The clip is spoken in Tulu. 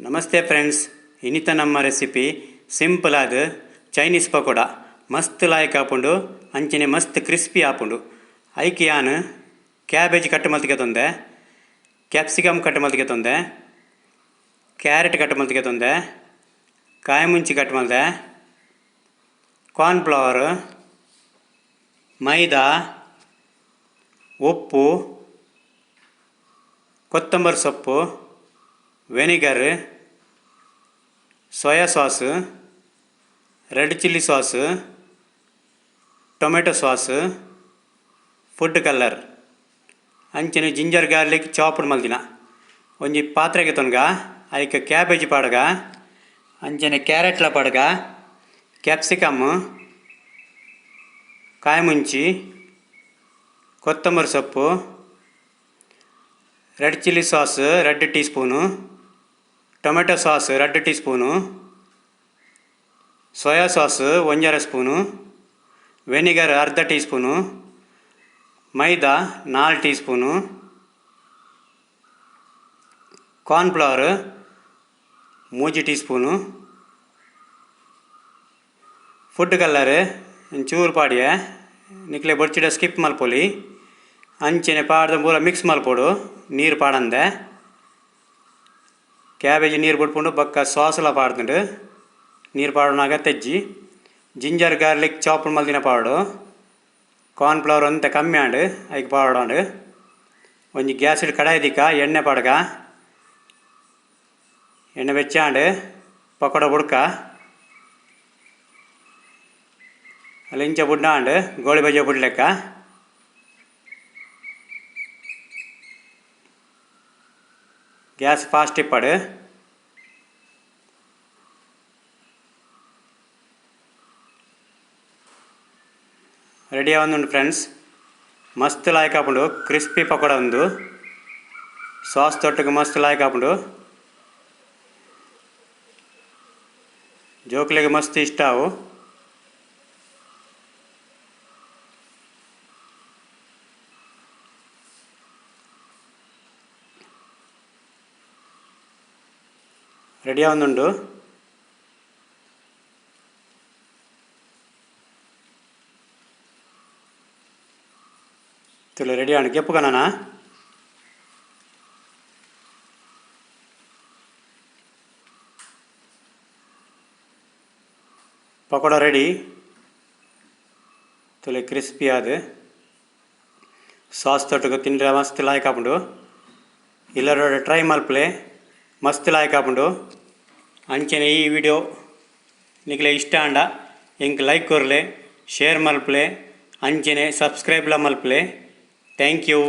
ನಮಸ್ತೆ ಫ್ರೆಂಡ್ಸ್, ಇನ್ನಿತ ನಮ್ಮ ರೆಸಿಪಿ ಸಿಂಪಲ್ ಆದ ಚೈನೀಸ್ ಪಕೋಡ. ಮಸ್ತ್ ಲಾಯ್ಕ್ ಆಪುಂಡು, ಅಂಚನೆ ಮಸ್ತ್ ಕ್ರಿಸ್ಪಿ ಆಪುಂಡು. ಐಕ್ ಯಾನ್ ಕ್ಯಾಬೇಜ್ ಕಟ್ ಮಲ್ತಿಗೆ ತಂದೆ, ಕ್ಯಾಪ್ಸಿಕಮ್ ಕಟ್ ಮಲ್ತಿಗೆ ತಂದೆ, ಕ್ಯಾರೆಟ್ ಕಟ್ ಮಲ್ತಿಗೆ ತಂದೆ, ಕಾಯಿ ಮುಂಚಿ ಕಟ್ ಮಲ್ದೆ, ಕಾರ್ನ್ಫ್ಲವರ್, ಮೈದಾ, ಉಪ್ಪು, ಕೊತ್ತಂಬರಿ ಸೊಪ್ಪು, Vinegar, soya sauce, red chilli sauce, tomato sauce, food colour. ಅಂಚನೆ ಜಿಂಜರ್ ಗಾರ್ಲಿಕ್ ಚಾಪ್ಡ್ ಮಲ್ದಿನ. ಒಂಜಿ ಪಾತ್ರೆಗೆ ತೊನ್ಗ ಐಕ್ ಕ್ಯಾಬೇಜ್ ಪಾಡ್ಗ, ಅಂಚನೆ ಕ್ಯಾರೆಟ್ಲ ಪಾಡ್ಗ, ಕ್ಯಾಪ್ಸಿಕಮ್, ಕಾಯಿ ಮುಂಚಿ, ಕೊತ್ತಂಬರಿ ಸೊಪ್ಪು, red chilli sauce 2 tea spoon, tomato sauce 2 tea spoon, soya sauce 1.5 spoon, vinegar ಅರ್ಧ ಟೀ ಸ್ಪೂನು, ಮೈದಾ 4 tea spoon, cornflour 3 tea spoon, food colour ಚೂರು ಪಾಡಿಯೆ, ನಿಕ್ಲೆ ಬೊಡ್ಚಿಡ ಸ್ಕಿಪ್ ಮಲ್ಪೊಲಿ. ಅಂಚನೆ ಪಾಡ್ದ ಪೂರ ಮಿಕ್ಸ್ ಮಲ್ಪೊಡು, ನೀರು ಪಾಡಂದೆ. ಕ್ಯಾಬೇಜ್ ನೀರು ಬುಡ್ಪುಂಡು, ಬೊಕ್ಕ ಸಾಸ್ಲ ಪಾಡ್ದುಂಡು. ನೀರು ಪಾಡುನಾಗ ತೆಜ್ಜಿ ಜಿಂಜರ್ ಗಾರ್ಲಿಕ್ ಚಾಪ್ ಮಲ್ದಿನ ಪಾಡು. ಕಾರ್ನ್ಫ್ಲವರ್ ಒಂತೆ ಕಮ್ಮಿ ಆಂಡ್, ಐಕ್ ಪಾಡೋಂಡು. ಒಂಜಿ ಗ್ಯಾಸ್ ಕಡಾಯಿ ದಿಕ್ಕ, ಎಣ್ಣೆ ಪಾಡ್ಗ. ಎಣ್ಣೆ ಬೆಚ್ಚಾಂಡ್ ಪಕೋಡ ಬುಡ್ಕ. ಅಲ್ಲಿ ಇಂಚ ಬುಡ್ಡಾಂಡ್ ಗೋಳಿ ಬಜೆ ಬುಡ್ಲೆಕ್ಕ. ಗ್ಯಾಸ್ ಫಾಸ್ಟ್ ಇಪ್ಪಡು. ರೆಡಿ ಆವೊಂದುಂಡು ಫ್ರೆಂಡ್ಸ್. ಮಸ್ತ್ ಲಾಯ್ಕ್ ಆಪುಂಡು ಕ್ರಿಸ್ಪಿ ಪಕೋಡ ಉಂದು. ಸಾಸ್ ತೊಟ್ಟುಗು ಮಸ್ತ್ ಲಾಯ್ಕ್ ಆಪುಂಡು. ಜೋಕ್ಲೆಗ್ ಮಸ್ತ್ ಇಷ್ಟ ಆವು. ರೆಡಿ ಆವೊಂದುಂಡು. ತುಲೆ ರೆಡಿ ಆಂಡ್ ಕೆಪ್ಪುಗನನ. ಪಕೋಡ ರೆಡಿ. ತುಲೆ ಕ್ರಿಸ್ಪಿ ಆದ್ ಸಾಸ್ ತೊಟ್ಟುಗು ತಿಂಡ್ರೆ ಮಸ್ತ್ ಲಾಯ್ಕ್ ಆಪುಂಡು. ಇಲ್ಲರ ಟ್ರೈ ಮಲ್ಪುಲೆ, ಮಸ್ತ್ ಲಾಯ್ಕ್ ಆಪುಂಡು. ಅಂಚನೆ ಈ ವಿಡಿಯೋ ನಿಕ್ಲೆ ಇಷ್ಟ ಆಂಡ ಎಂಕ್ ಲೈಕ್ ಕೊರ್ಲೆ, ಶೇರ್ ಮಲ್ಪುಲೆ, ಅಂಚನೆ ಸಬ್ಸ್ಕ್ರೈಬ್ ಲ ಮಲ್ಪುಲೆ. Thank you.